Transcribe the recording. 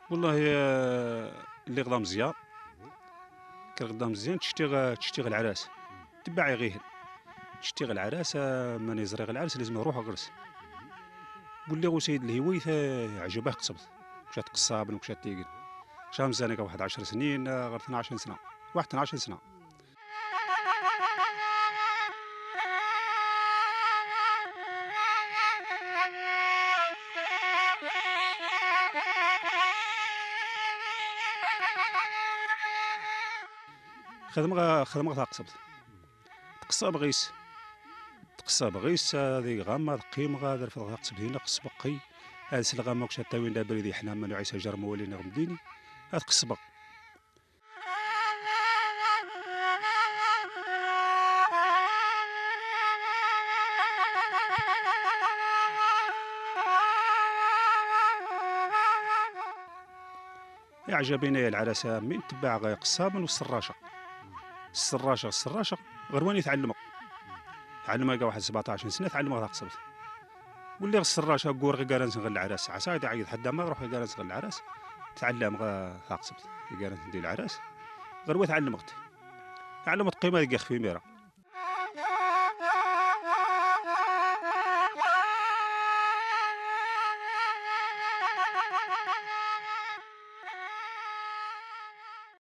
والله اللي غدا مزيان، كي غدا مزيان تشتغل العراس، تبعي غيهن. تشتغل العراس، من يزرق العرس لازم يروح غرس. واللي هو سيد الهويث عجبه قصبت، مشات قصاب ومشات تيقل. شام زانك واحد 10 سنين، غير 12 سنة، واحد 12 سنة. خدمة غا قصبت. تقصب غيس. تقصب غيس، هذه غاما، قيم غا، درت غا قصب هنا، قصب قي. هذا سلغا ما كنتش حتى وين لا بريدي حنا من عيسى جرمولي نغمديني. هذا قصبق. يعجبني العرسة من تبع غير قصاب والسراشة. السراشة غير وين يتعلموا. تعلمها كاع واحد 17 سنة، تعلمها غير قصبت. واللي غير السراشة قور غير قارنس غير العراس، عسى يعيط حدا ما يروح قارنس غير العراس. تعلم غير قصبت، قارنس ندير العراس. غير وين تعلمت. تعلمت قيمة كاع في ميرا.